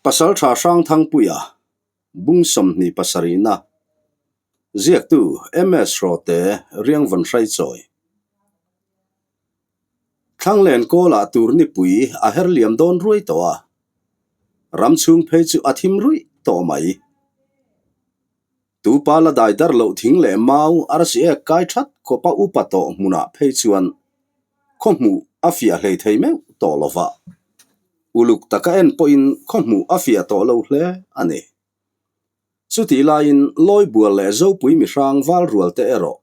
Pasaltha Hrangthangpuia, Bung 27na, Ziaktu MS Hrawte Riangvawn Hraichawi. Thlanglen kawlah tur nipui a her liam dawn ruai tawh a, ram chhung phei chu a thim ruih tawh mai. Tupa la dai dar loh thing leh mau arsi ek kai that khawpa upa tawh hmunah phei chuan khaw hmuh a fiah hlei thei meuh tawh lo va, uluk taka en pawhin khaw hmuh a fiah tawh lo hle a ni. Chutih laiin Lawibual leh Zopui mihrang val rual te erawh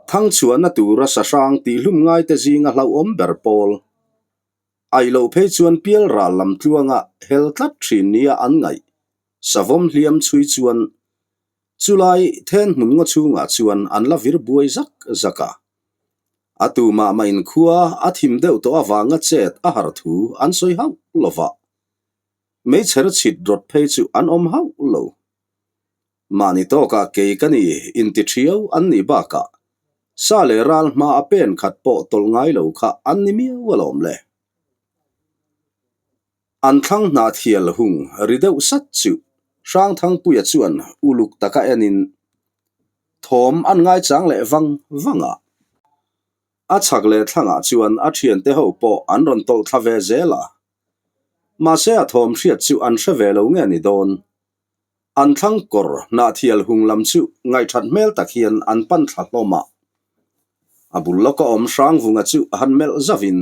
thangchhuahna tura sahrang tihhlum ngaite zinga hlauhawm ber pawl aih loh phei chuan pialral lam tluanga hel tlat thin nia an ngaih Savawm hliam chhui chuan chulai then hmun ngaw chhungah chuan an la vir buai zak zak a. A tu mah mah in khua a thim deuh tawh avanga chet a har thu an sawi hauh lo va. Meichher chhit rawt phei chu an awm hauh lo. Mahni tawkah kei ka ni inti thiau an nih bakah sa leh ral hma a pen khat pawh tawlh ngai lo kha an ni miau alawm le. An thlang hnah thial hung ri deuh sat chu Hrangthangpuia chuan uluk taka enin thawm an ngaichang leh vang vang a. A chhak leh thlangah chuan a thiante ho pawh an rawn tawlh thla ve zel a. Mahse a thawm hriat chu an hre ve lo nge ni dawn. An thlang kawr hnah thial hung lam chu ngaihthat hmel tak hian an pan thla hlawm a. A bul lawka awm Hrangvunga chu han melh zauhin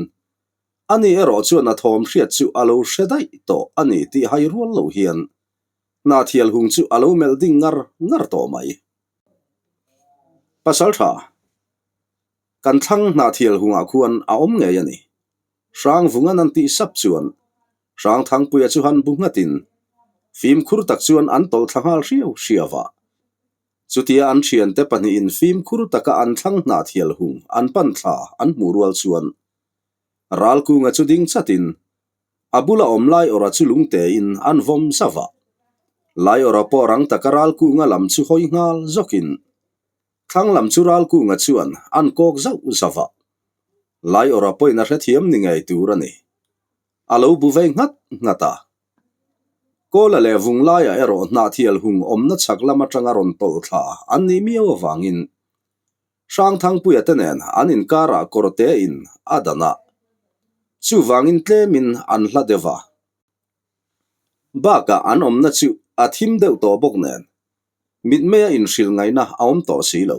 Ani erawh chuan a thawm hriat chu a lo hre daih tawh a ni tih hai rual lo hian Hnathial hung chu a lo melh ding ngar ngar tawh mai. Pasal tha, kan thlang Hnathial hungah khuan a awm ngei a ni. Hrangvungan an tih sap chuan Hrangthangpuia chu han bu nghatin fimkhur tak chuan an tawlh thla nghal hriau hriau a. Chutia an thiante pahnihin fimkhur taka an thlang Hnathial hung an pan thla an hmuh rual chuan Ralkunga chu ding chatin a bula awm Laiawrha chu lungtein an vawm zauh a. Laiawrha pawh rang taka Ralkunga lam chu hawi nghal zawkin thlang lam chu Ralkunga chuan an kawk zauh zauh a. Laiawrha pawhin a hrethiam ni ngei tur a ni. A lo bu vei nghat nghat a. Kawla leh Vunglaiah erawh Hnahthial hung awmna chhak lam atanga rawn tawlh thla an nih miau avangin Hrangthangpuia te nen an inkarah kawr te in a dan a, chuvangin tlemin an hla deuh a. Bakah an awmna chu a thim deuh tawh bawk nen, mitmeia inhrilh ngaihna a awm tawh si lo.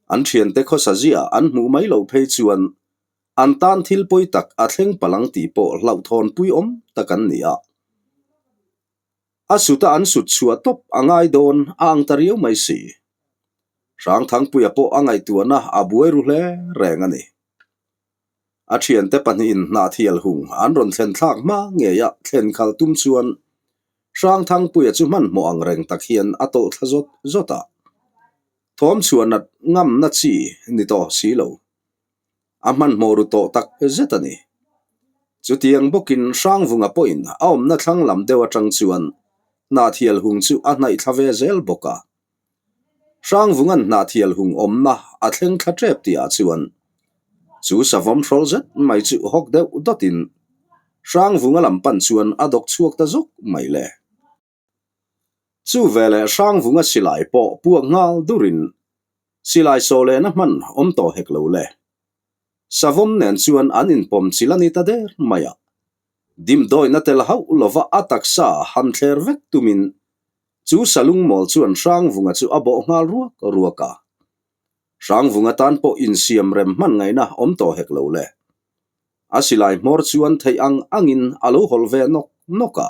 An thiante khawsa ziah an hmuh mai loh phei chuan an tan thil pawi tak a thleng palang tih pawh hlauhthawnpui awm tak an ni a. A suta an sut chhuah tawp a ngai dawn a ang ta riau mai si. Hrangthangpuia pawh a ngaihtuahna a buai ru hle reng a ni. A thiante pahnihin Hnahthial hung an rawn thlen thlak hma ngeia thlen khal tum chuan Hrangthangpuia chu hmanhmawh ang reng tak hian a tawlh thla zawt zawt a. Thawm chhuah nat ngamna chi ni tawh si lo. A hmanhmawh ru tawh tak zet a ni. Chutiang bawkin Hrangvunga pawhin a awmna thlang lam deuh atang chuan Hnahthial hung chu a hnaih thla ve zel bawk a. Hrangvunga'n Hnahthial hung awmna a thleng thla tep tihah chuan chu savawm hrawl zet mai chu hawk deuh dawtin Hrangvunga lam pan chuan a dawk chhuak ta zawk mai le. Chu veleh Hrangvunga silai pawh puak nghal durin silai saw lehna hman awm tawh hek lo le. Savawm nen chuan an inpawm chil a ni ta der mai a. Dimdawina tel hauh lova a taksa han thler vek tumin chu salungmawl chuan Hrangvunga chu a bawh nghal ruak ruak a. Hrangvunga tan pawh insiam rem hman ngaihna awm tawh hek lo le. A silai hmawr chuan theih ang angin a lo hawlh ve nawk nawk a.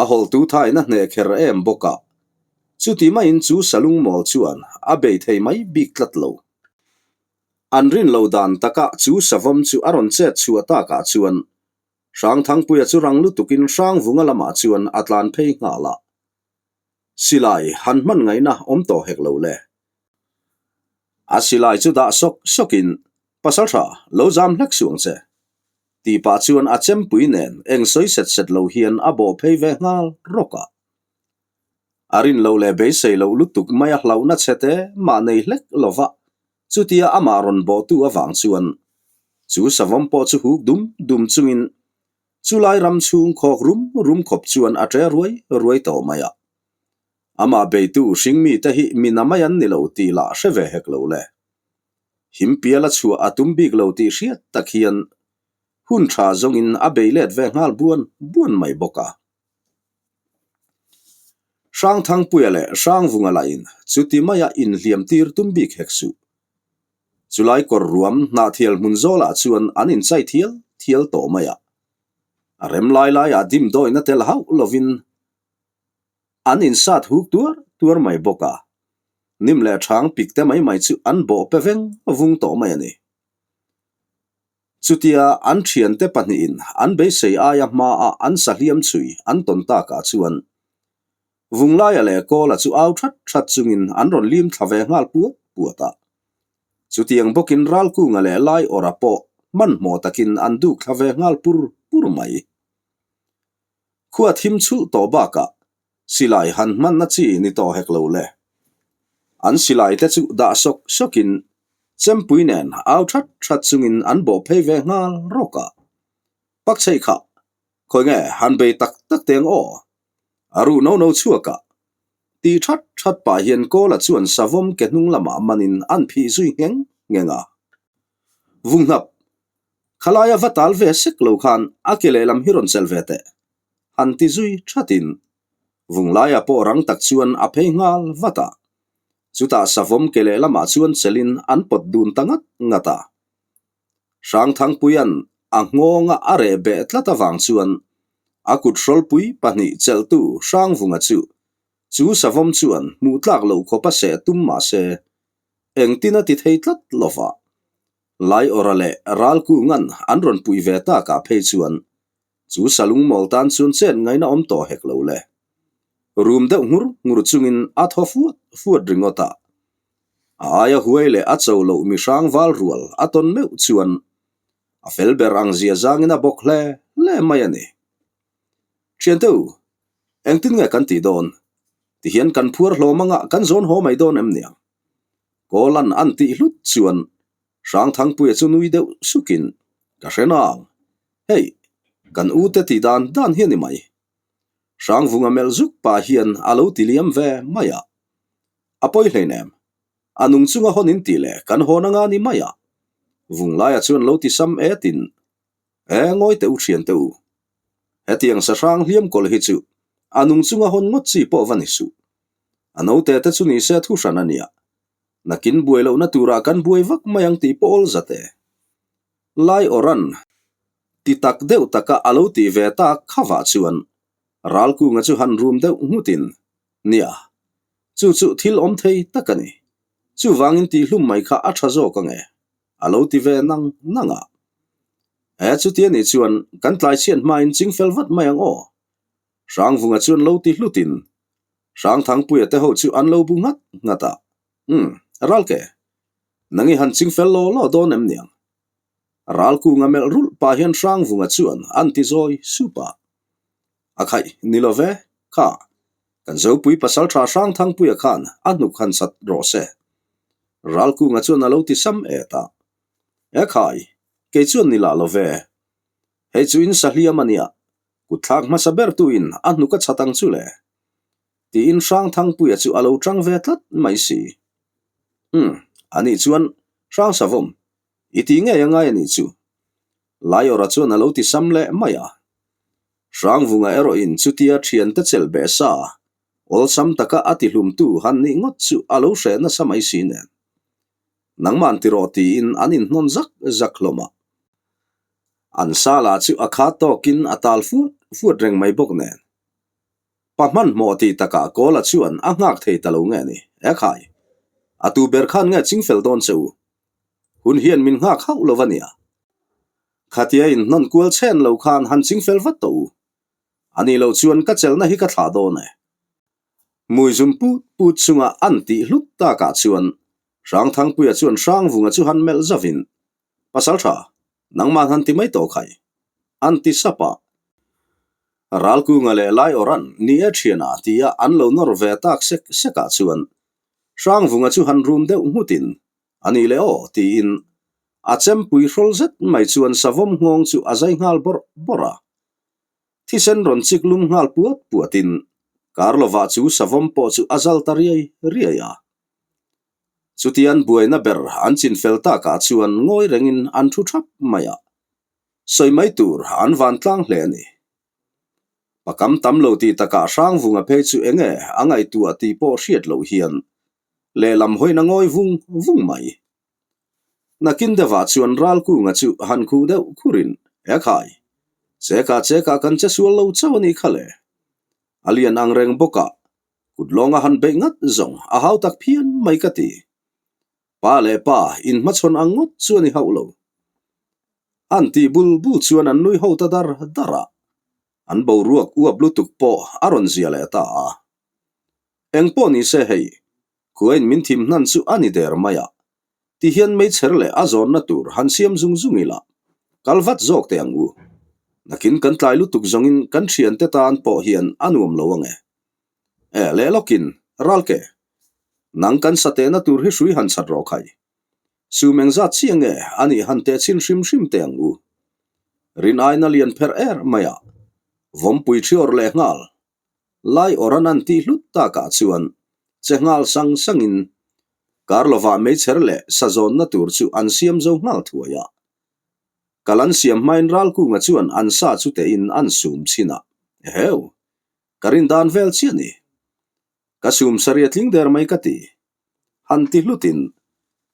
A hawlhtu thain a hneh kher em bawk a, chuti maiin chu salungmawl chuan a bei thei mai bik tlat lo. An rin lo dan takah chu savawm chu a rawn chet chhuah takah chuan Hrangthangpuia chu rang lutukin Hrangvunga lamah chuan a tlan phei nghal a. Silai han hman ngaihna awm tawh hek lo le. A silai chu dah sawk sawkin, Pasaltha, lo zam hlek suh ang che. Tih pah chuan a chempui nen eng sawi set set lo hian a bawh phei ve nghal rawk a. A rin loh leh beisei loh lutuk mai a hlauhna chhe te mah nei hlek lo va, chutia amah rawn bawhtu avang chuan chu savawm pawh chu huk dum dum chungin. Chulai ram chhung khawk rum rum khawp chuan a ṭe ruai ruai tawh mai a. Amah beitu hringmi te hi mi na mai an ni lo tih lah hre ve hek lo le. Himpial a chhuah a tum bik lo tih hriat tak hian hun tha zawngin a bei let ve nghal buan buan mai bawk a. Hrangthangpuia leh Hrangvunga lahin chuti maia inhliam tir tum bik hek suh. Chulai kawr ruam hnahthial hmun zawlah chuan an inchai thial thial tawh mai a. A rem lai laiah dimdawina tel hauh lovin an insat huk tuar tuar mai bawk a. Nim leh ṭhang pik te mai mai chu an bawh pe veng vung tawh mai a ni. Chutia an ṭhiante pahnihin an beisei aia hmaah an sahliam chhui an tawn takah chuan Vunglaia leh Kawla chu au that that chungin an rawn lim thla ve nghal puat puat a. Chutiang bawkin Ralkunga leh Laiawrha pawh hmanhmawh takin an duk thla ve nghal pur pur mai. Khua thim chhulh tawh bakah silai han hmanna chi ni tawh hek lo le. An silai te chu dah sawk sawkin chempui nen au that that chungin an bawh phei ve nghal rawk a. Pakchei kha, khawi nge han bei tak tak teng aw? A ruh no no chhuak a. Ti that that pah hian Kawla chuan savawm ke hnung lamah manin an phih zui ngheng ngheng a. Vunghnap, khalaia va tal ve sek lo khan a ke lehlam hi rawn chelh ve teh. Han ti zui thatin Vunglaia pawh rang tak chuan a phei nghal vat a. Chutah savawm ke lehlamah chuan chelhin an pawt dun ta ngat ngat a. Hrangthangpuia'n a nghawnga a reh beh tlat avang chuan a kut hrawlpui pahnih chelhtu Hrangvunga chu chu savawm chuan hmuh tlak loh khawp a seh tum mah se engtin a ti thei tlat lo va. Laiawrha leh Ralkunga'n an rawn puih ve takah phei chuan chu salungmawl tan chuan chet ngaihna awm tawh hek lo le. Rum deuh ngur ngur chungin a thaw fuat fuat ringawt a. A aia huai leh a cho loh mi hrang val rual a tawn meuh chuan a fel ber ang zia zangin a bawk hle hle mai a ni. Thiante u, engtin nge kan tih dawn? Tihian kan phuar hlawm anga kan zawn haw mai dawn em niang? Kawlan an tih hlut chuan Hrangthangpuia chu nui deuh sukin, Ka hre nang. Hei, kan ute tih dan dan hi a ni mai. Hrangvunga melh zuk pah hian a lo ti liam ve mai a. A pawi hleinem. A nung chunga hawn in tih leh kan hawn anga ni mai a. Vunglaia chuan lo ti sam etin, E ngawi teh u thian teh u. Hetiang sahrang hliam kawlh hi chu a nung chunga hawn ngawt chi pawh va ni suh. A naute te chu ni se thu hran a nia. Nakin buai lohna turah kan buai vak mai ang tih pawh awl zat e. Lai awran ti tak deuh taka a lo tih ve tak khavah chuan Ralkunga chu han rum deuh nghutin, Nia, chu chu thil awm thei tak a ni. Chuvangin tihhlum mai kha a tha zawk ang e, a lo ti ve nang nang a. E, chuti a nih chuan kan tlai chhiat hmain chingfel vat mai ang aw. Hrangvunga chuan lo ti hlutin Hrangthangpuia te ho chu an lo bu nghat nghat a. Umm, Ralke, nang i han chingfel law law dawn em niang? Ralkunga melh rulh pah hian Hrangvunga chuan an ti zawi sup a. A khaih, ni lo ve, kha, kan Zopui pasaltha Hrangthangpuia khan a hnuk han sat rawh se. Ralkunga chuan a lo ti sam et a. E khai, kei chuan ni lah lo ve. Hei chu in sahliam a nia, kutthlak hmasa ber tuin a hnuk a chhat ang chu le. Tiin Hrangthangpuia chu a lo chang ve tlat mai si. Umm, anih chuan Hrangsavawm, i ti ngei a ngai anih chu. Laiawrha chuan a lo ti sam leh mai a. Hrangvunga erawhin chutia thiante chelh beh sa, awlsam taka a ti hlumtu han nih ngawt chu a lo hreh nasa mai si nen. Nangman ti rawh tiin an inhnawn zak zak hlawm a. An sa lah chu a kha tawkin a tal fuat fuat reng mai bawk nen. Pa hmanhmawh tih takah Kawla chuan a nghak thei ta lo nge ni? E khai! A tu ber khan nge chingfel dawn che u? Hun hian min nghak hauh lo va nia. Khatia inhnawn kual chhen lo khan han chingfel vat tawh u. A nih loh chuan ka chelhna hi ka thlah dawn e. Hmui zum put put chunga an tih hlut takah chuan Hrangthangpuia chuan Hrangvunga chu han melh zavin, Pasal tha, nangmah han ti mai tawh khai. An ti sap a. Ralkunga leh Laiawrhan ni e thiana tia an lo nawr ve tak sek sekah chuan Hrangvunga chu han rum deuh nghutin, A nih leh aw, tiin a chempui hrawl zet mai chuan savawm nghawng chu a zai nghal bawrh bawrh a. Thisen rawn chik lum nghal puat puatin kar lovah chu savawm pawh chu a zal ta riai riai a. Chutian buaina ber an chinfel takah chuan ngawi rengin an thu thap mai a, sawi mai tur an vantlang hle a ni. Pakam tam lo tih takah Hrangvunga phei chu enge a ngaihtuah tih pawh hriat loh hian lehlam hawiin a ngawi vung vung mai. Nakin deuhah chuan Ralkunga chu han khuh deuh khurin, E khai, chekah chekah kan che sual lo chauh a nih kha le. A lian ang reng bawkah kut lawnga han beih ngat zawng a hau tak phian mai ka ti. Pa leh pa inhmachhawn ang ngawt chu a ni hauh lo. An tih bul bul chuan an nui ho ta dar dar a, an boruak uap lutuk pawh a rawn zia leh ta a. Eng pawh ni se hei, khuain min thim hnan chu a ni der mai a, ti hian meichher leh a zawnna tur han siam zung zung ila, kal vat zawk teh ang u. Nakin kan tlai lutuk zawngin kan thiante tan pawh hian a nuam lo ang e. E, leh lawkin, Ralke, nang kan satehna tur hi hrui han chhat rawh khai. Sum engzat chiah nge a nih han teh chhin hrim hrim teh ang u. Rin aina lian pherh er mai a, vawmpui thi awrh leh nghal. Lai awrh an an tih hlut takah chuan che nghal sang sangin kar lovah meichher leh sazawnna tur chu an siam zo nghal thuai a. Kal an siam hmain Ralkunga chuan an sa chu tehin an sum chhin a, Eheu! Ka rin dan vel chiah ni. Ka sum sarih a tling der mai ka ti. Han ti hlutin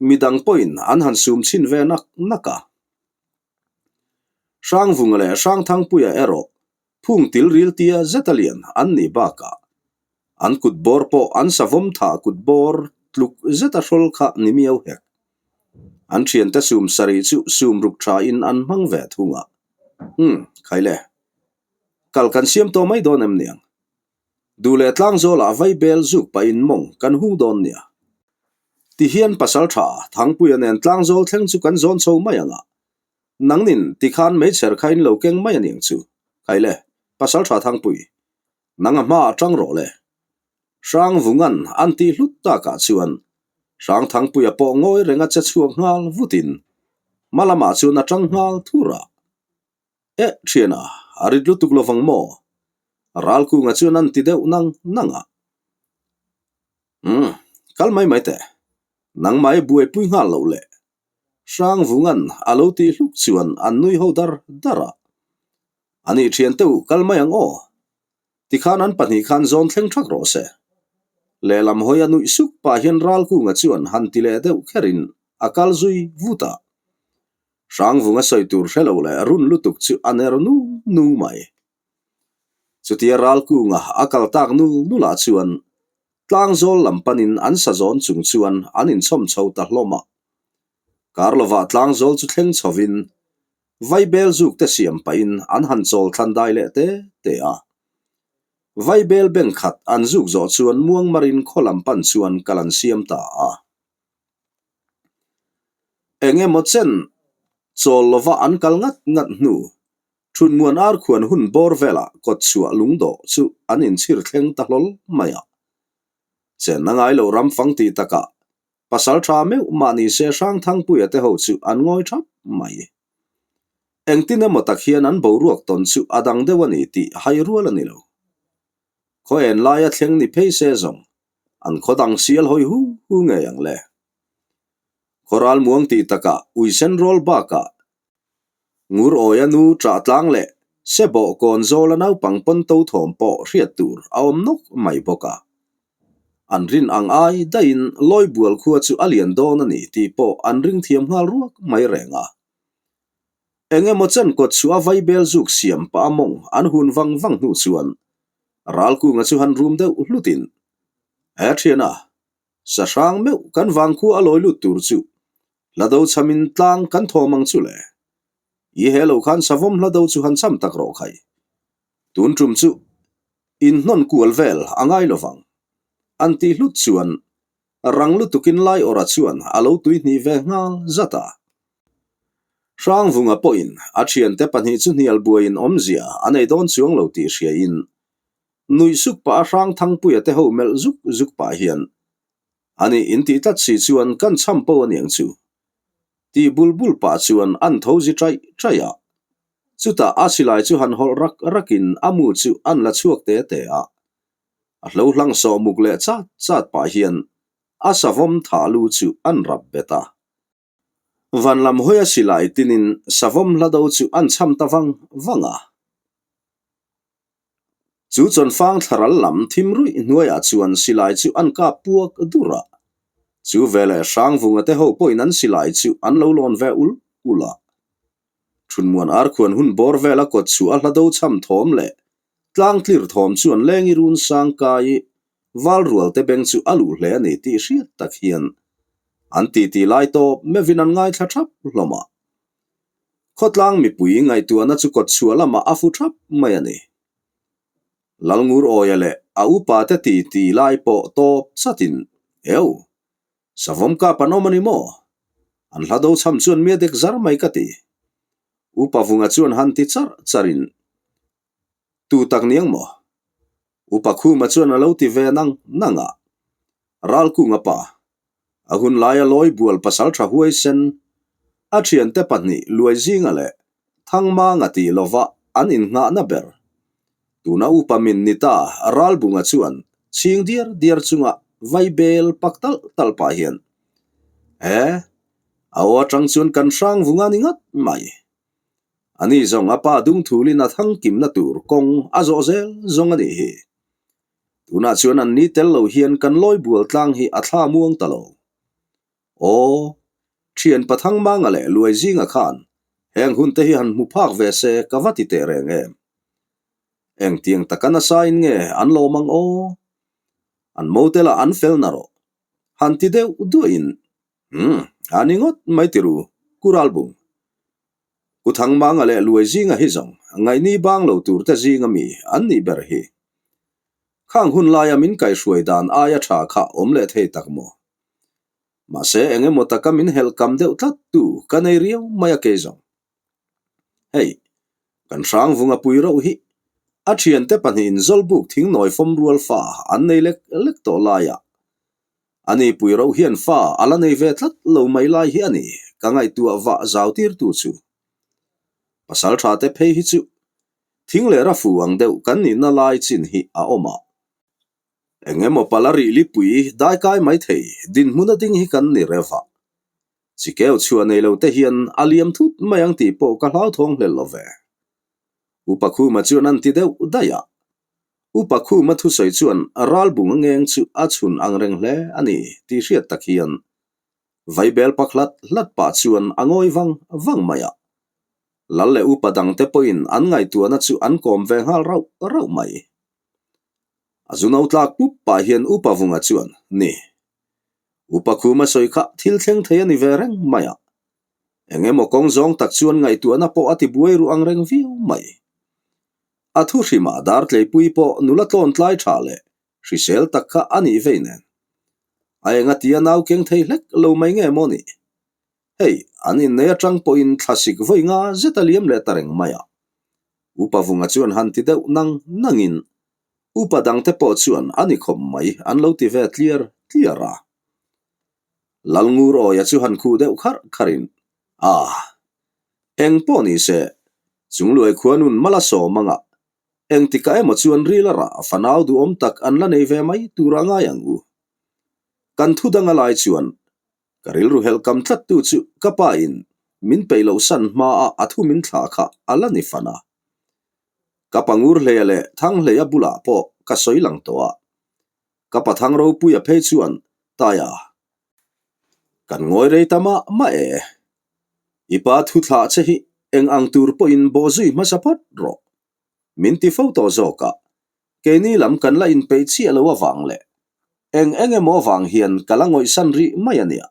midang pawhin an han sum chhin ve nak nak a. Hrangvunga leh Hrangthangpuia erawh phung til ril tia zeta lian an nih bakah an kut bawr pawh an savawm thah kut bawr tluk zeta hrawl kha ni miau hek. An thiante sum sarih chu sum ruk thain an hmang ve thung a. Umm, khaile. Kal kan siam tawh mai dawn em niang? Duh leh tlangzawlah vaibel zuk pahin mawng kan hung dawn nia. Tihian pasal tha Thangpuia nen tlangzawl thleng chu kan zawn chho mai ang a. Nangnin tikhan meichher kha in lo keng mai aniang chu. Khaile, pasal tha Thangpui, nang a hmaah tang rawh le. Hrangvungan an tih hlut takah chuan Hrangthangpuia pawh ngawi renga che chhuak nghal vutin hma lamah chuan a tang nghal thur a. Eh, thiana, a rit lutuk lovang maw? Ralkunga chuan an ti deuh nang nang a. Umm, kal mai mai teh. Nangmah i buaipui nghal loh le. Hrangvungan a lo tih hluk chuan an nui ho dar dar a. Ani thiante u kal mai ang aw. Tikhan an pahnih khan zawn thleng thak rawh se. Lehlam hawi a nuih suk pah hian Ralkunga chuan han ti leh deuh kherin a kal zui vut a. Hrangvunga sawi tur hre lo leh run lutuk chu a ner nu nu mai. Chutia Ralkunga a kal tak nul nulah chuan tlangzawl lam panin an sa zawn chung chuan an inchhawm chho ta hlawm a. Kar lovah tlangzawl chu thleng chhovin vaibel zuk te siam pahin an han chawl thlan dai leh te te a. Vaibel beng khat an zuk zawh chuan muangmarin khaw lam pan chuan kal an siam ta a. Eng emaw chen chawl lova an kal ngat ngat hnu, Thutmuan ar khuan hun bawr velah kawtchhuah lungdawh chu an inchhir thleng ta hlawl mai a. Chenna ngai lo ram fang tih takah pasal tha meuh mah ni se Hrangthangpuia te ho chu an ngawi thap mai. Engtin emaw tak hian an boruak tawn chu a dang deuh a ni tih hai rual a ni lo. Khaw en laia thleng ni phei se zawng an khaw dang sial hawi hu hu ngei ang le. Khaw ral muang tih takah uisen rawl bakah ngur awia nu ṭah tlang leh se bawh kawn zawla naupang pawn to thawm pawh hriat tur a awm nawk mai bawk a. An rin ang ai daihin Lawibual khua chu a lian dawn a ni tih pawh an ring thiam nghal ruak mai reng a. Eng emaw chen kawt chu a vaibel zuk siam pah a mawng an hun vang vang hnu chuan Ralkunga chu han rum deuh hlutin, He thiana, sa hrang meuh kan vangkhua a lawi lut tur chu hla do chhamin tlang kan thawm ang chu le. I he lo khan savawm hla do chu han cham tak rawh khai. Tun tum chu inhnawn kual vel a ngai lovang. An tih hlut chuan Rang lutukin lai awrah chuan a lo tuihnih ve nghal zat a. Hrangvunga pawhin a thiante pahnih chu hnial buaiin awmzia a nei dawn chuang lo tih hriain nuih suk pah a Hrangthangpuia te ho melh zuk zuk pah hian ani intih tlat si chuan kan chham po aniang chu tih bul bul pah chuan an tho zi chaih chaih a. Chutah a silai chu han hawlh rak rakin a mu chu an la chhuak te te a. A hlo hlang sawh muk leh chat chat pah hian a savawm thah lu chu an rap bet a. Van lam hawi a silai tinin savawm hla do chu an cham ta vang vang a. Chu chawnfang thlaral lam thim ruih hnuaiah chuan silai chu an kap puak dur a. Chu veleh Hrangvunga te ho pawhin an silai chu an lo lawn ve ul ul a. Thunmuan arkhuan hun bawr vela kawt chhuah a hla do cham thawm leh tlang tlir thawm chuan lengi run sang kai val rual te beng chu a luh hle a ni tih hriat tak hian an titi lai tawp meuhin an ngaithla thap hlawm a. Khawtlang mipui ngaihtuahna chu kawt chhuah lamah a fu thap mai a ni. Lalngur Awia leh a upa te titi lai pawh tawp chatin, Eu! Savawm kap an awm a ni maw? An hla do chham chuan mi a dek zar mai ka ti. Upa Vunga chuan han ti charh charhin, Tu tak niang maw? Upa Khuma chuan a lo ti ve nang nang a. Ralkunga pa, a hun laia lawi bual pasal tha huaisen, a thiante pahnih luai zinga leh Thangmanga tih lova an innghahna ber. Tuna upa min ni ta Ralbunga chuan chhing diar diar chunga vai bel pak talh talh pah hian, He, a aw atang chuan kan hrang vunga ni ngat mai. Ani zawng a pa dungthulin a thangkimna tur kawng a zawh zel zawng a nih hi. Tunah chuan an ni tel lo hian kan lawi bual tlang hi a thla muang ta lo. Aw, thian Pathang Manga leh Luai Zinga khan heng hun te hi han hmu phak ve se ka va ti teh reng em. Engtiang taka nasa in nge an lawm ang aw? An mo te lah an fel na rawh. Han ti deuh duah in, Umm, a ni ngawt mai ti ru, Ku Ralbung. Ku Thangmanga leh Luai Zinga hi zawng ngaihni bang lo tur te zinga mi an nih ber hi. Khang hun laia min kaihhruai dan aia tha kha awm leh thei tak maw? Mahse eng emaw taka min helh kam deuh tlat tu ka nei riau mai a kei zawng. Hei, kan Hrangvunga pui rauh hi a thiante pahnihin Zawlbuk thingnawi fawm rual fa an nei lek lek tawh laiah Ani pui rauh hian fa a la nei ve tlat lo mai lai hi a ni, ka ngaihtuah vah zau tirtu chu. Pasal tha te phei hi chu thing leh rafu ang deuh kan nihna lai chin hi a awm a. Eng emaw pala rih lipui daikai mai thei dinhmun a ding hi kan ni rev a. Chikeu chhuah nei lo te hian a liam thut mai ang tih pawh ka hlauthawng hlel lo ve. Upa Khuma chuan an ti deuh daih a. Upa Khuma thusawi chuan ralbung a ngeng chu a chhun ang reng hle a ni tih hriat tak hian vaibel pak hlat hlat pah chuan a ngawi vang vang mai a. Lal leh upa dangte pawhin an ngaihtuahna chu an kawm ve nghal rauh rauh mai. A zu no tlak pup pah hian Upa Vunga chuan, Ni. Upa Khuma sawi kha thil thleng thei a ni ve reng mai a. Eng emaw kawng zawng tak chuan ngaihtuahna pawh a ti buai ruh ang reng viau mai. A thu hrimah Dartleipui pawh nula tlawn tlai tha leh hrisel tak kha a nih vei nen. A enga tia nau keng thei hlek lo mai nge maw ni? Hei, an innei atang pawhin thlasik vawi nga zet a liam leh ta reng mai a. Upa Vunga chuan han ti deuh nang nangin upa dangte pawh chuan a ni khawp mai an lo ti ve tliar tliar a. Lalngur awia chu han khuh deuh kharh kharhin, Ah! Eng pawh ni se, Chungluai khuanun mal a sawm anga, engtikah emaw chuan ril a rah fanau duhawm tak an la nei ve mai tur a ngai ang u. Kan thu dang a lai chuan ka rilru helh kam tlat tu chu ka pa in min peih loh san hma a a thu min thlah kha a la ni fan a. Ka pangur hleia leh thang hleia bulah pawh ka sawi lang tawh a. Ka pathang ropuia phei chuan Taia, kan ngawi rei ta mah mah e. I pa thu thlah che hi eng ang tur pawhin bawhzui hmasa phawt rawh. Min ti fo tawh zawk a, keini lam kan la inpeih chiah lo avang leh eng eng emaw avang hian ka la ngawihsan rih mai a nia.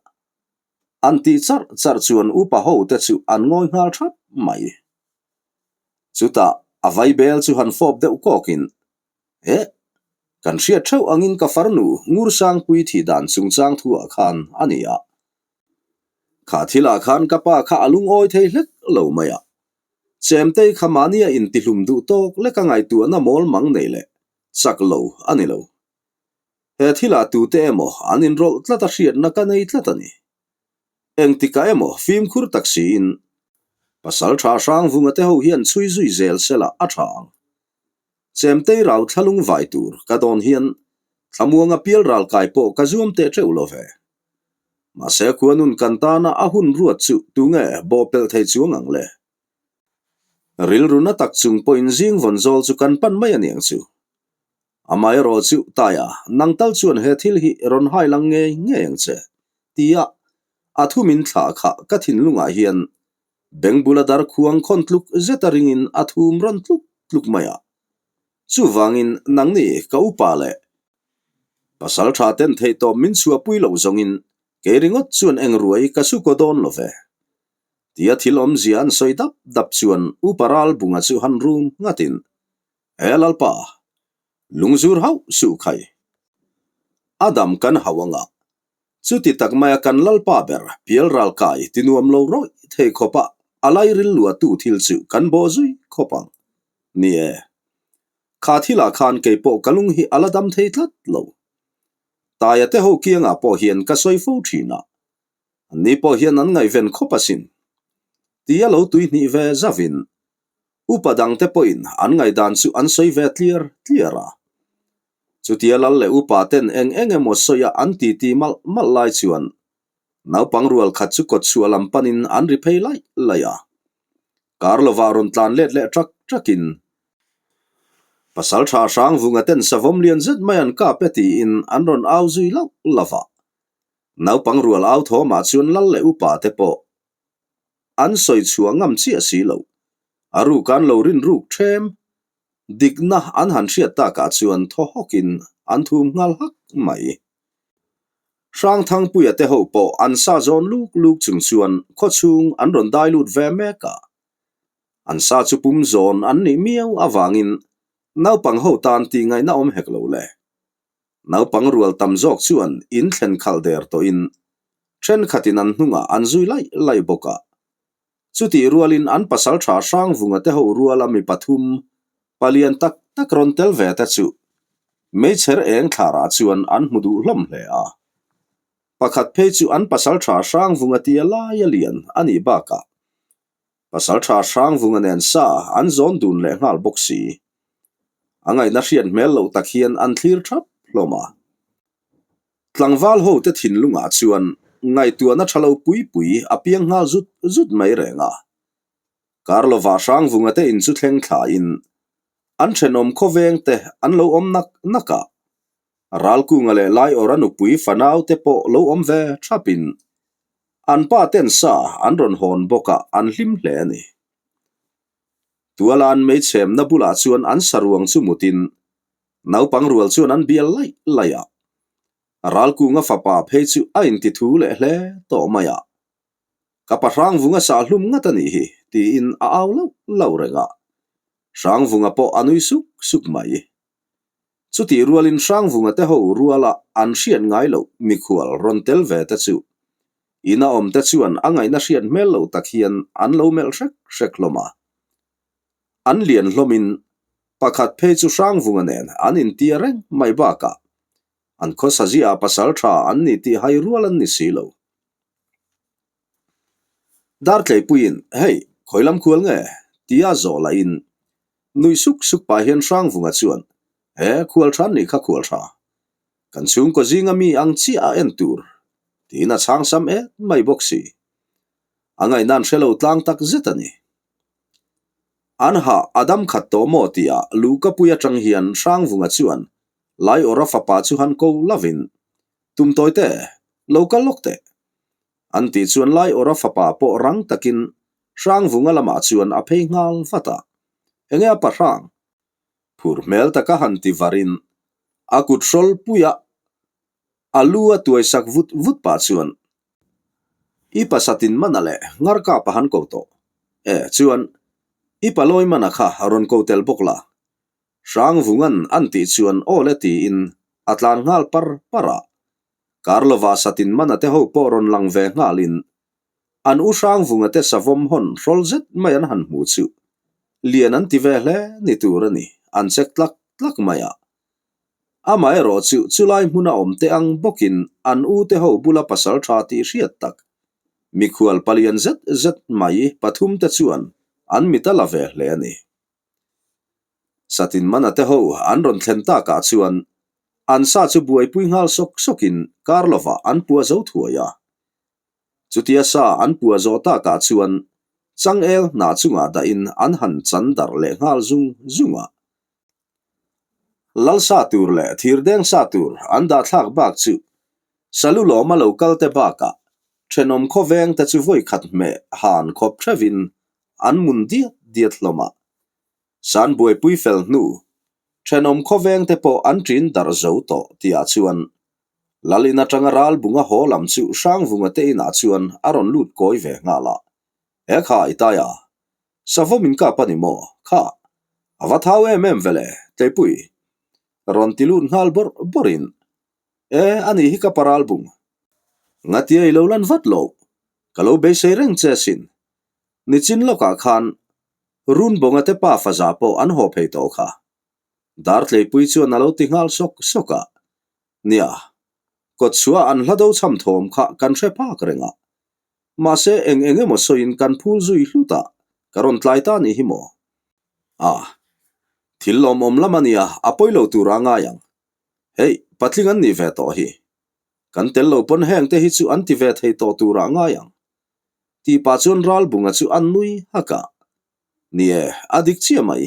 An tih charh charh chuan upa ho te chu an ngawi nghal thap mai. Chutah a vaibel chu han fawp deuh kawkin Eh! Kan hriat theuh angin ka farnu Ngursangpui thih dan chungchang thuah khan a ni a. Kha thilah khan ka pa kha a lungawi thei hlek lo mai a. Chemtei kha mahnia intihlum duh tawk leka ngaihtuahna mawl mang nei leh chak lo a ni lo. He thilah tute emaw an inrawlh tlat a hriatna ka nei tlat a ni. Engtikah emaw fimkhur tak siin. Pasalṭha Hrangvunga te ho hian chhui zui zel sela a ṭha ang. Chemtei rau thlalung vai tur ka dawn hian thlamuanga pial ral kai pawh ka zuam teh teuh lo ve. Mahse khuanun kan tana a hun ruat chu tunge bawhpelh thei chuang ang le? Rilru na tak chung pawhin zing vawn zawl chu kan pan mai aniang chu. Amaherawh chu Taia, nang tal chuan he thil hi rawn hai lang ngei ngei ang che, tia a thu min thlah kha ka thinlungah hian beng bula dar khuang khawn tluk zeta ringin a thum rawn tluk tluk mai a. Chuvangin nangni ka upa leh pasal tha ten theihtawp min chhuahpui loh zawngin kei ringawt chuan eng ruai ka su kaw dawn lo ve. Tia thil awmzia an sawi dap dap chuan upa Ralbunga chu han rum nghatin He Lalpa, lungzur hauh suh khai. A dam kan hauh anga, chuti tak maia kan Lalpa ber pial ral kai ti nuam lo rawih thei khawpa a lairil luahtu thil chu kan bawh zui khawp ang. Ni e, kha thilah khan kei pawh ka lung hi a la dam thei tlat lo. Taia te ho kiangah pawh hian ka sawi fo thin a, anni pawh hian an ngaihven khawp asin. Tia lo tuihnih ve zavin Upa dangte pawhin an ngaihdan chu an sawi ve tliar tliar a. Chutia lal leh upa ten eng eng emaw sawia an titi malh malh lai chuan naupang rual khat chu kawtchhuah lam panin an ri phei laih laih a. Kar lovah rawn tlan let leh ṭak ṭakin Pasalṭha Hrangvunga ten savawm lian zet mai an kap e tiin an rawn au zui lauh lauh a. Naupang rual au thawmah chuan lal leh upa te pawh An sawi chhuah ngam chiah si lo. A ruk an lo rin ruk ṭhem. Dikna an han hriat takah chuan thaw hawkin an thum nghal hak mai. Hrangthangpuia te ho pawh an sa zawn luk luk chung chuan khawchhung an rawn dai lut ve mek a. An sa chu pum zawn an nih miau avangin naupang ho tan tih ngaihna awm hek lo le. Naupang rual tam zawk chuan in thlen khalh der tawhin thenkhatin an hnungah an zui laih laih bawk a. Chutih rualin an pasal tha Hrangvunga te ho ruala mi pathum, palian tak tak rawn tel ve te chu meichher eng thlarah chuan an hmu duh hlawm hle a. Pakhat phei chu an pasal tha Hrangvunga tia laia lian a nih bakah Pasal tha Hrangvunga nen sa an zawn dun leh nghal bawk si. A ngaihna hriat hmel loh tak hian an thlir thap hlawm a. Tlangval ho te thinlungah chuan ngaihtuahna tha lo pui pui a piang nghal zut zut mai reng a. Karlova Hrangvunga te in chu thleng thlain an thenawm khawveng te an lo awm nak nak a. Ralkunga leh Laiawra nupui fanau te pawh lo awm ve thapin an pa ten sa an rawn hawn bawk a, an hlim hle a ni. Tuala an meichhemna bulah chuan an saruang chu mutin naupang rual chuan an bial laih laih a. Ralkunga fapa phei chu a inti thu leh hle tawh mai a. Ka pa Hrangvunga sah hlum ngat a nih hi, tiin a au lauh lauh reng a. Hrangvunga pawh a nui suk suk mai. Chutih rualin Hrangvunga te ho ruala an hriat ngai loh mikhual rawn tel ve te chu ina awm te chuan a ngaihna hriat hmel loh tak hian an lo melh hrek hrek hlawm a. An lian hlawmin pakhat phei chu Hrangvunga nen an intia reng mai bakah an khawsa ziah pasal tha an ni tih hai rual an ni si lo. Dartleipuiin, Hei, khawi lam khual nge? tia zawh lahin Nui suk suk pah hian Hrangvunga chuan, He, khual tha nih kha khual tha. Kan chhungkaw zinga mi ang chiah a en tur, tiin a chhang sam et mai bawk si. A ngaihnan hre lo tlang tak zet a ni. An hah a dam khat tawh maw tihah Lukapui atang hian Hrangvunga chuan Laiawra fapa chu han ko lovin, Tum tawi te, lo kal lawk teh. An tih chuan Laiawra fapa pawh rang takin Hrangvunga lamah chuan a phei nghal vat a, Enge a pa hrang? Phur hmel taka han ti varin a kut hrawl puia a lu a tuai sak vut vut pah chuan, I pasatin mana leh ngar kap a han ko tawh e, chuan i palawi mana kha rawn ko tel bawk la. Hrangvunga'n an tih chuan aw le tiin a tlan nghal par par a, Karlova satin mana te ho pawh rawn lang ve nghalin An u Hrangvunga te savawm hawn hrawl zet mai an han hmu chu lian an ti ve hle ni tur a ni, an check tlak tlak mai a. Amaherawh chu chulai hmuna awm te ang bawkin an u te ho bula pasal tha tih hriat tak. Mikhual palian zet zet mai pathumte chuan an mit a la ve hle a ni. Satin mana te ho an rawn thlen takah chuan an sa chu buaipui nghal sawk sawkin kar lovah an pua zo thuai a. Chutia sa an pua zawh takah chuan changel hnah chungah dahin an han chan darh leh nghal zung zung a. Lal sa tur leh thirdeng sa tur an dah thlak bak chu Salu lawma lo kal te bakah thenawm khawveng te chu vawi khat hmeh han khawp theuhin an mun diat diat hlawm a. San buaipui fel hnu thenawm khawveng te pawh an ṭin darh zo tawh tihah chuan Lal in atanga ral bunga haw lam chu Hrangvunga te inah chuan a rawn lut kawi ve nghal a. He kha i tai a, Savawm in kap a ni maw? Kha, a va thau em em vele, Tleipui. Rawn ti lut nghal bawrh bawrhin E, a nih hi ka paral bung. Ngatia i lo lan vat lo, ka lo beisei reng che asin. Nichin lawkah khan Runbawnga te pa faza pawh an haw phei tawh kha. Dartleipui chuan a lo ti nghal sawk sawk a, Nia, kawtchhuah an hla do chham thawm kha kan hre phak reng a. Mahse eng eng emaw sawiin kan phul zui hlut a, ka rawn tlai ta nih hi maw? A, thil lawmawm lam a nia, a pawi lo tura ngai ang. Hei, patling an nih ve tawh hi. Kan tel lo pawn heng te hi chu an ti ve thei tawh turah ngai ang. Tih pah chuan Ralbunga chu an nui hak a. Ni e, a dik chiah mai.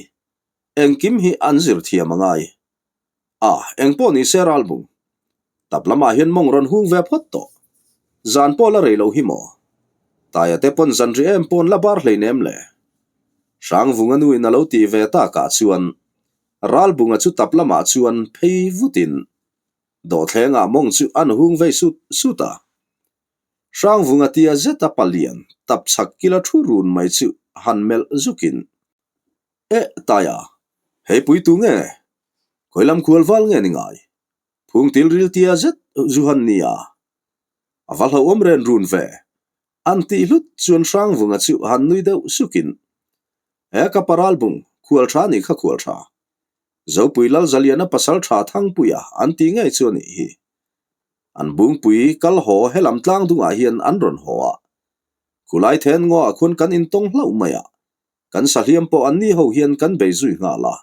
Engkim hi an zir thiam a ngai. A, engpawh ni se Ralbung. Tap lamah hian mawng rawn hung ve phawt tawh. Zan pawh la rei lo hi maw? Taia te pawn zan ri em pawn la bar hleinem le. Hrangvunga nuin a lo tih ve takah chuan Ralbunga chu tap lamah chuan phei vutin dawhthlengah mawng chu an hung vei sut sut a. Hrangvunga tia zeta palian tap chhak kila thu run mai chu han melh zukin, Eh Taia, hei pui tu nge? Khawi lam khual val nge ni ngai? Phungtil ril tia zet zu han nia. A va hlauhawm ren run ve. An tih hlut chuan Hrangvunga chu han nui deuh sukin, He ka paralbung, khual tha nih kha khual tha. Zopui Lalzaliana pasal tha Thangpuia an tih ngei chu a nih hi. An bungpui kal haw helam tlang dungah hian an rawn haw a. Khulai then ngaw ah khuan kan intawng hlauh mai a, kan sahliam pawh anni ho hian kan bei zui nghal a.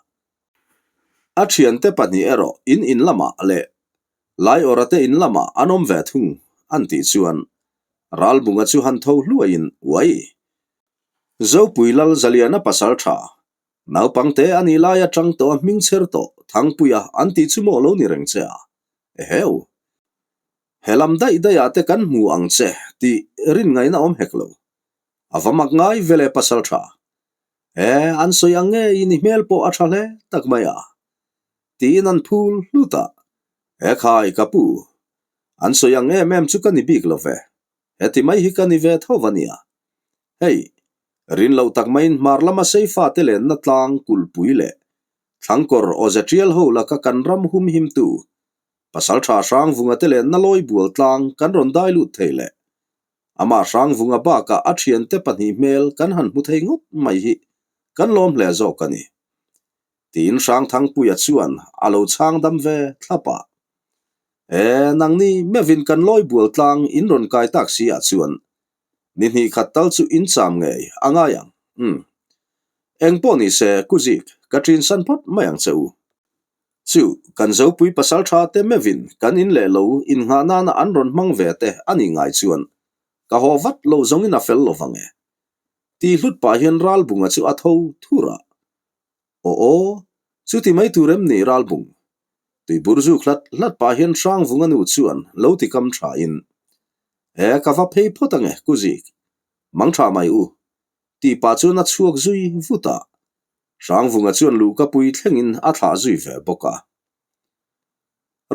A thiante pahnih erawh in in lamah leh Laiawra te in lamah an awm ve thung an tih chuan Ralbunga chu han tho hluaiin uai. Zopui Lal Zaliana pasal tha, naupangte a nih lai atang tawh a hming chher tawh Thangpuia an tih chu maw lo ni reng che a? Eheu! He lam daih daihah te kan hmu ang che tih rin ngaihna awm hek lo. A va mak ngai ve le pasal tha. E, an sawi ang ngeiin i hmel pawh a tha hle tak mai a. Tiin an phul hlut a. E khai ka pu, an sawi ang em em chu ka ni bik lo ve. Heti mai hi ka ni ve tho va nia. Hei, rin loh tak maiin hmar lama Seifa te lenna tlang kulhpui leh thlangkawr awze tial ho laka kan ram humhimtu Pasaltha Hrangvunga te lenna lawi bual tlang kan rawn dai lut thei leh amah Hrangvunga bakah a thiante pahnih hmel kan han hmu thei ngawt mai hi kan lawm hle zawk a ni. Tiin Hrangthangpuia chuan a lo chhang dam ve thlap a. E, nangni mevin kan lawi bual tlang in rawn kai tak si ah chuan ni hnih khat tal chu in cham ngei a ngai ang. Umm. Engpawh ni se Kuzik, ka ṭin san phawt mai ang che u. Chu, kan Zopui pasal tha te mevin kan in leh lo in nghah nana an rawn hmang ve te a nih ngai chuan ka haw vat lo zawngin a fel lo vang e. Ti hlut pah hian Ralbunga chu a tho thur a. Aw aw, chuti mai tur em ni Ralbung? Tuibur zuk hlat hlat pah hian Hrangvunga nu chuan lo ti kam tha in, E, ka va phei phawt ange, Kuzik. Mang tha mai u. Tih pah chuan a chhuak zui vut a. Hrangvunga chuan luhkapui thlengin a thlah zui ve bawk a.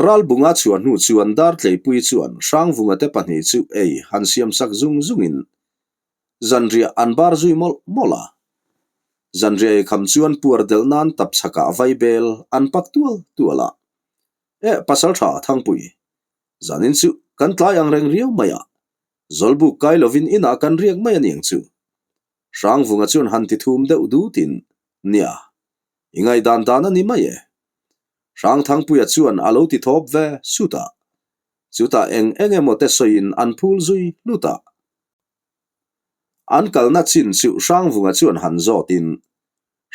Ralbunga chhuah hnu chuan Dartleipui chuan Hrangvunga te pahnih chu ei han siam sak zung zungin zanriah an bar zui mawlh mawlh a. Zanriah ei kham chuan puar delh nan tapchhakah vaibel an pak tual tual a. Eh, Pasaltha Thangpui, zanin chu kan tlai ang reng riau mai a, Zawlbuk kai lovin inah kan riak mai a niang chu. Hrangvunga chuan han ti thum deuh dutin, Nia, i ngaihdan dan a ni mai e. Hrangthangpuia chuan a lo ti thawp ve sut a. Chutah eng eng emaw te sawiin an phul zui hlut a. An kalna chin chu Hrangvunga chuan han zawtin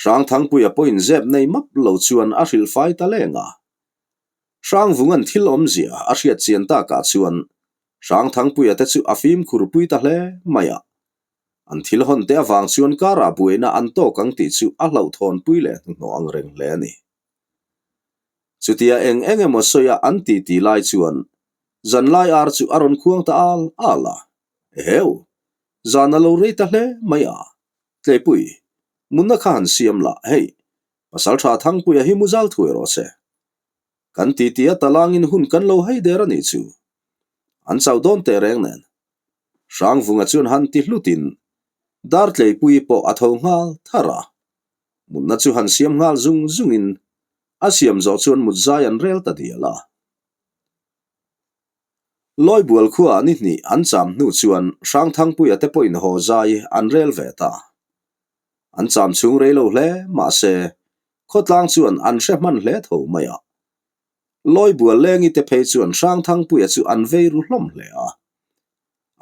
Hrangthangpuia pawhin zep nei map lo chuan a hrilh fai ta leng a. Hrangvunga'n thil awmzia a hriat chian takah chuan Hrangthangpuia te chu a fimkhur pui ta hle mai a. An thil hawn te avang chuan karah buaina an tawk ang tih chu a hlauhthawn pui leh hnuhnawh ang reng hle a ni. Chutia eng eng emaw sawia an titi lai chuan zanlai ar chu a rawn khuang ta al al a. Eheu! Zan a lo rei ta hle mai a. Tleipui, munna kha han siam lah, hei, Pasalṭha Thangpuia hi mu zal thuai rawh se. Kan titi a talangin hun kan lo hei der a nih chu. An chau dawn teh reng nen. Hrangvunga chuan han ti hlutin Dartleipuii pawh a tho nghal thar a. Mutna chu han siam nghal zung zungin a siam zawh chuan mut zai an rel ta dial a. Lawibual khuaah ni hnih an cham hnu chuan Hrangthangpuia te pawhin haw zai an rel ve ta. An cham chhung rei lo hle mahse khawtlang chuan an hre hman hle tho mai a. Lawibual lengi te phei chuan Hrangthangpuia chu an vei ru hlawm hle a.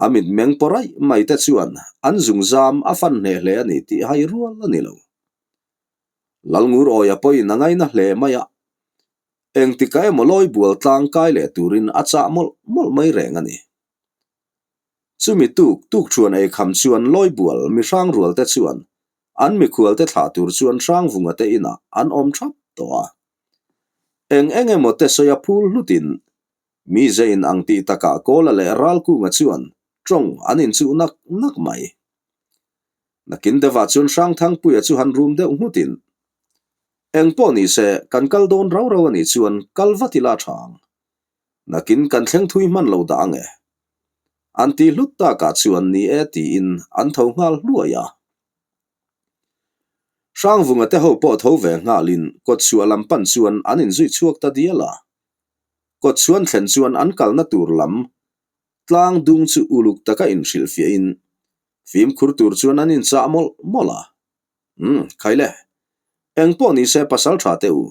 A mitmeng paw raih mai te chuan an zungzam a fan hneh hle a ni tih hai rual a ni lo. Lalngur awia pawhin a ngaina hle mai a. Engtikah emaw Lawibual tlang kai leh turin a chah mawlh mawlh mai reng a ni. Chumi tuk tuk thuan ei kham chuan Lawibual mi hrangrual te chuan an mikhual te thlah tur chuan Hrangvunga te inah an awm thap tawh a. Eng eng emaw te sawi a phul hlutin mi ze in ang tih takah Kawla leh Ralkunga chuan tawng an inchuh nak nak mai. Nakin deuhah chuan Hrangthangpuia chu han rum deuh nghutin, Eng pawh ni se, kan kal dawn rau rau a nih chuan kal vat ila tha ang. Nakin kan thleng thui hman lo dah ang e. An ti hlut takah chuan ni e tiin an tho nghal hluai a. Hrangvunga te ho pawh tho ve nghalin kawtchhuah lam pan chuan an inzui chhuak ta dial a. Kawtchhuan thlen chuan an kalna tur lam tlang dung chu uluk taka inhrilhfiahin fimkhur tur chuan an inchah mawlh mawlh a. Umm, khaile. Eng pawh ni se pasal tha teh u.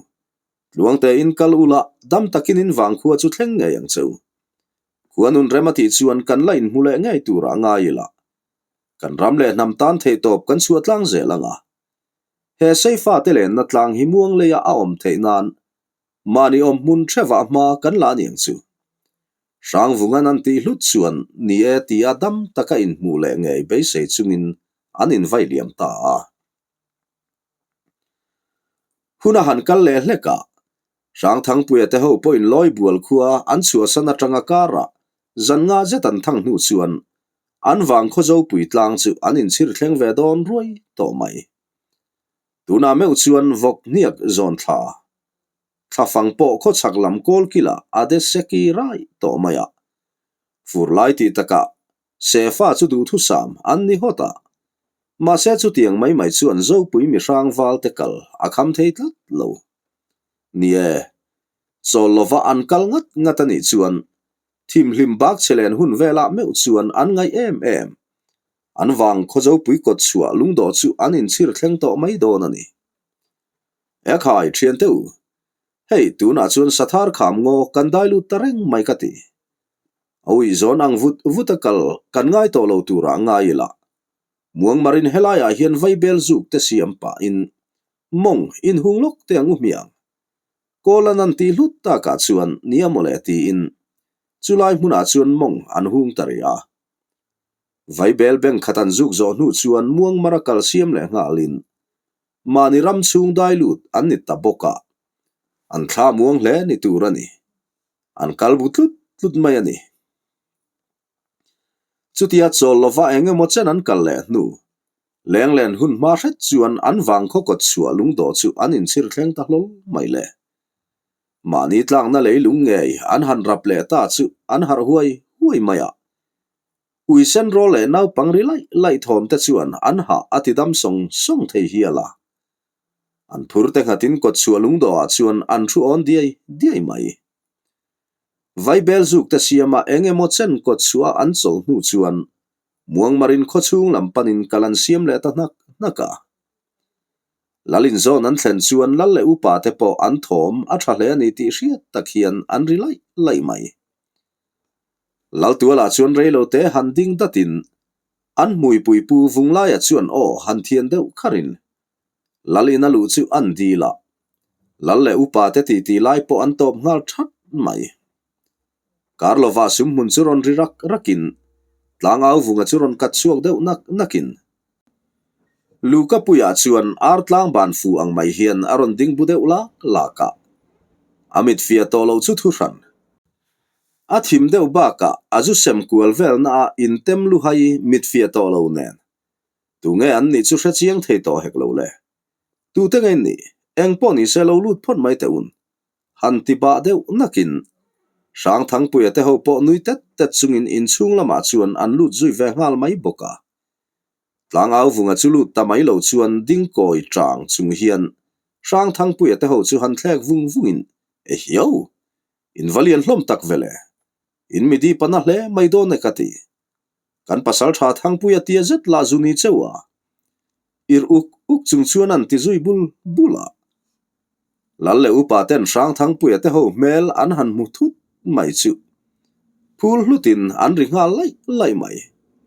Tluangte in kal ula dam takin in vangkhua chu thleng ngei ang che u. Khua nun rem a tih chuan kan la inhmu leh ngei turah ngai ila. Kan ram leh hnam tan theihtawp kan chhuah tlang zel ang a. He Seifa te lenna tlang hi muang leia a awm theih nan mahni awm hmun hrevah hma kan la aniang chu. Hrangvungan an tih hlut chuan ni e tia dam taka inhmuh leh ngei beisei chungin an invai liam ta a. Hun a han kal leh hlek a, Hrangthangpuia te ho pawhin Lawibual khua an chhuahsan atanga karah zan nga zet an thang hnu chuan an vang khawzopui tlang chu an inchhir thleng ve dawn ruai tawh mai. Tunah meuh chuan vawk hniak zawn thla thlafang pawh khawchhak lam kawl kilah a de seki rai tawh mai a. Fur lai tih takah Sefa chu duhthusam an ni hawt a, mahse chutiang mai mai chuan Zopui mihrang valte kal a kham thei tlat lo. Ni e, chawl lova an kal ngat ngat a nih chuan thimhlim bak che len hun velah meuh chuan an ngaih em em. An vang khaw Zopui kawt chhuah lungdawh chu an inchhir thleng tawh mai dawn a ni. Ekhai, thiante u, hei tunah chuan Sathar kham ngaw kan dai lut ta reng mai ka ti. A uih zawn ang vut vut a kal kan ngai tawh lo turah ngai ila. Muangmarin helaiah hian vaibel zuk te siam pahin mawng inhung lawk te ang u hmiang. Kawlan an tih hlut takah chuan nia mawle tiin chulai hmunah chuan mawng an hung ta rih a. Vaibel beng khat an zuk zawh hnu chuan Muangmara kal siam leh nghalin mahni ram chhung dai lut an ni ta bawk a, an thla muang hle ni tur a ni. An kal bu tlut tlut mai a ni. Chutia chawl lova eng emaw chen an kal leh hnu, lenglen hun hma hret chuan an vang khaw kawt chhuah lungdawh chu an inchhir thleng ta hlawl mai le. Mahni tlakna leilung ngei an han rap leh ta chu an harh huai huai mai a. Ui sen rawl leh naupang ri laih laih thawm te chuan an hah a ti dam sawng sawng thei hial a. An phur te nghatin kawt chhuah lungdawhah chuan an thu awn diai diai mai. Vaibel zuk te siama eng emaw chen kawt chhuah an chawlh hnu chuan Muangmarin khawchhung lam panin kal an siam leh ta hnak hnak a. Lalin zawn an thlen chuan lal leh upa te pawh an thawm a tha hle a ni tih hriat tak hian an ri laih laih mai. Laltualah chuan reilote han ding datin. An hmuipui pu Vunglaia chuan aw han thian deuh kharin Lal in a luh chu an dil a, Lal leh upa te titi lai pawh an tawp nghal that mai. Karlova sumhmun chu rawn ri rak rakin Tlangau Vunga chu rawn kat chhuak deuh nak nakin Lukapuia chuan ar tlang ban fu ang mai hian a rawn ding bu deuh lak lak a, a mit fiah tawh lo chu thu hran. A thim deuh bakah a zu sem kual velna a intem luhai mit fiah tawh lo nen. Tunge an nih chu hre chiang thei tawh hek lo le. Tute nge nih? Eng pawh ni se lo lut phawt mai teh un. Han ti bah deuh nakin Hrangthangpuia te ho pawh nui tet tet chungin inchhung lamah chuan an lut zui ve nghal mai bawk a. Tlangau vunga chu lut ta mai lo chuan dingkawi tang chung hian Hrangthangpuia te ho chu han thlek vung vungin, Ehiau! In va lian hlawm tak vele. In mi dip a na hle mai dawn e ka ti. Kan pasal tha Thangpuia tia zet lah zu ni cheu a. Ir uk uk chung chuan an ti zui bul bul a. Lal leh upa ten Hrang Thangpuia te ho hmel an han hmu thut mai chu. Phul hlutin an ri nghal laih laih mai.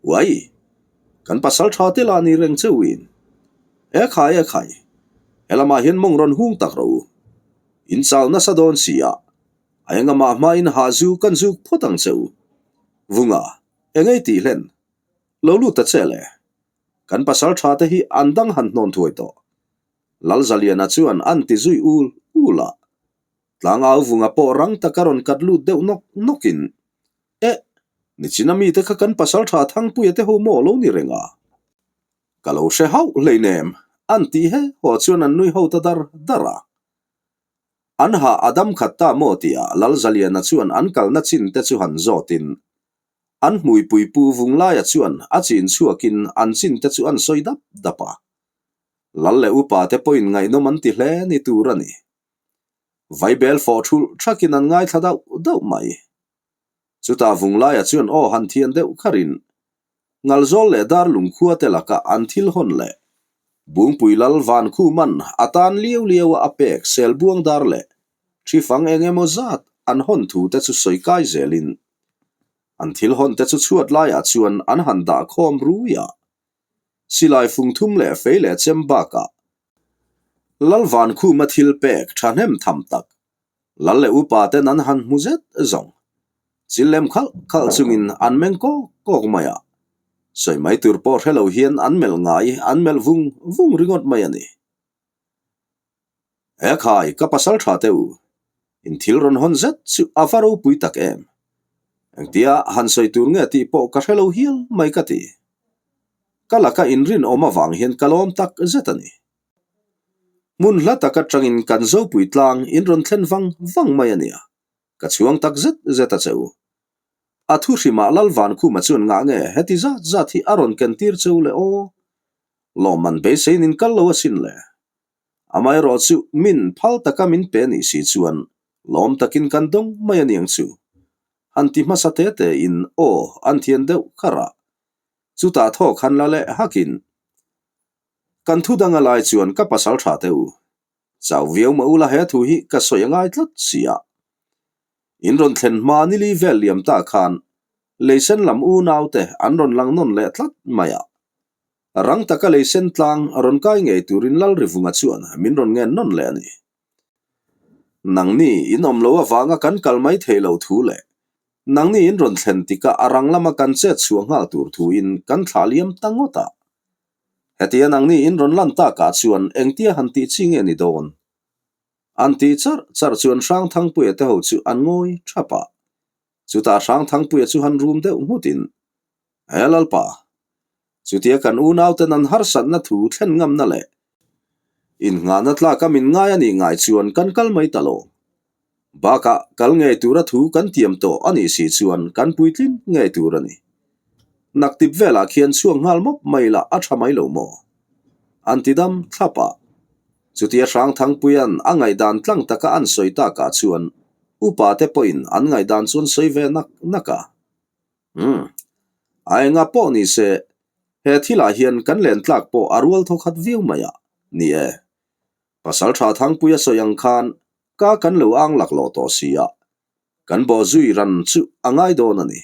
Uai! Kan pasal tha te lah ni reng cheuin. E khai e khai! Helamah hian mawng rawn hung tak rawh u. In chau nasa dawn si a, a engamah hmain hah zu kan zuk phawt ang che u. Vunga, engei tih hlen? Lo lut ta che le. Kan pasal tha te hi an dang han hnawn thuai tawh. Lalzaliana chuan an ti zui ul ul a. Tlangau Vunga pawh rang taka rawn kat lut deuh nawk nawkin, Eh, nichina mite kha kan pasal tha Thangpuia te ho maw lo ni reng a? Ka lo hre hauh hleinem, an tih he haw chuan an nui ho ta dar dar a. An hah a dam khat ta maw tia Lalzaliana chuan an kalna chin te chu han zawtin an hmuipui pu Vunglaia chuan a chin chhuakin an chin te chu an sawi dap dap a. Lal leh upa te pawhin ngaihnawm an ti hle ni tur a ni. Vaibel fawh thulh thakin an ngaithla dauh dauh mai. Chutah Vunglaia chuan aw han thian deuh kharin Ngalzawl leh Darlung khua te laka an thil hawn leh Bungpui Lal Vankhuman a tan liau liau a a pek Selbuang dar leh Ṭhifang eng emaw zat an hawn thu te chu sawi kai zelin an thil hawn te chu chhuat laiah chuan an han dah khawm rui a. Silai fung thum leh fei leh chem bakah Lal Vankhuma thil pek ṭhahnem tham tak Lal leh upa ten an han hmu zet zawng. Chil lem khalh khalh chungin an meng kawk kawk mai a. Sawi mai tur pawh hre lo hian an melh ngai, an melh vung vung ringawt mai a ni. He khai, ka pasal tha teh u. In thil rawn hawn zet chu a va ropui tak em. Engtia han sawi tur nge tih pawh ka hre lo hial mai ka ti. Ka laka inrinawm avang hian ka lawm tak zet a ni. Hmun hla tak atangin kan Zopui tlang in rawn thlen vang vang mai a nia, ka chhuang tak zet zet a che u. A thu hrimah Lalvankhuma chuan ngah nge heti zat zat hi a rawn ken tir che u le aw? Lawmman beiseiin in kal lo asin le. Amaherawh chu min phal taka min pe nih si chuan lawm takin kan dawng mai a niang chu. Han ti hmasa te te in aw an thian deuh kharh a. Chutah thawk han la leh hakin Kan thu dang a lai chuan ka pasal tha teh u. Chau viau mah ula he thu hi ka sawi a ngai tlat si a. In rawn thlen hma nili vel liam ta khan leisen lam unau te an rawn lang nawn leh tlat mai a. Rang taka leisen tlang rawn kai ngei turin Lalrivunga chuan min rawn ngen nawn leh a ni. Nangni in awm lo avanga kan kal mai thei lo thu leh nangni in rawn thlen tikah a rang lama kan chet chhuah nghal tur thuin kan thlah liam ta ngawt a. Hetia nangni in rawn lan takah chuan engtia han tih chi nge ni dawn? An tih charh charh chuan Hrangthangpuia te ho chu an ngawi thap a. Chutah Hrangthangpuia chu han rum deuh nghutin, He Lalpa, chutia kan unauten an harsatna thu thlen ngamna leh innghahna tlaka min ngai a nih ngai chuan kan kal mai ta lo. Bakah kal ngei tura thu kan tiam tawh a nih si chuan kan puitlin ngei tur a ni. Naktip velah khian chhuak nghal mawp mai lah a tha mai lo maw? An ti dam thlap a. Chutia Hrangthangpuia'n a ngaihdan tlang taka an sawi takah chuan upa te pawhin an ngaihdan chuan sawi ve nak nak a. Umm. A enga pawh ni se, he thilah hian kan len tlak pawh a rual thawkhat viau mai a, ni e. Pasal tha Thangpuia sawi ang khan ka kan lo ang laklawh tawh si a, kan bawh zui ran chu a ngai dawn a ni.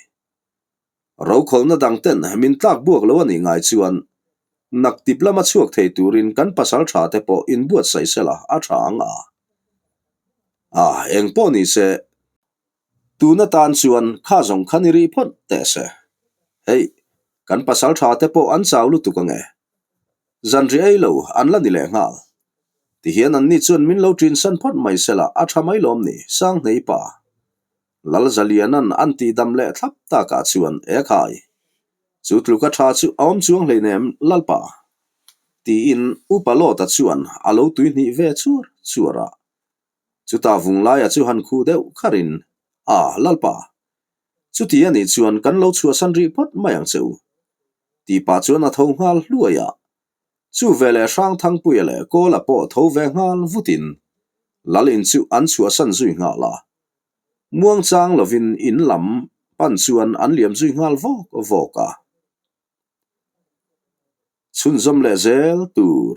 Rokhawlna dang ten min tlak buak lo a nih ngai chuan naktip lama chhuak thei turin kan pasal tha te pawh inbuatsaih sela a tha ang a. A, eng pawh ni se, tun atan chuan kha zawng kha ni rih phawt teh se. Hei, kan pasal tha te pawh an chau lutuk ange. Zanri ei lo an la ni leh nghal. Tihian anni chuan min lo ṭin san phawt mai sela a ṭha mai lawm ni, Sanghnei pa. Lalzaliana'n an tihdam leh thlap takah chuan E khai! Chu tluka ṭha chu a awm chuang hleinem Lalpa! tiin Upa Lawta chuan a lo tuihnih ve chuar chuar a. Chutah Vunglaia chu han khuh deuh kharin, A, Lalpa! Chuti a nih chuan kan lo chhuahsan rih phawt mai ang che u. Tih pah chuan a tho nghal hluai a. Chu veleh Hrangthangpuia leh Kawla pawh tho ve nghal vutin Lal in chu an chhuahsan zui nghal a. Muangchang lovin in lam pan chuan an liam zui nghal vawk vawk a. Chhunzawm leh zel tur.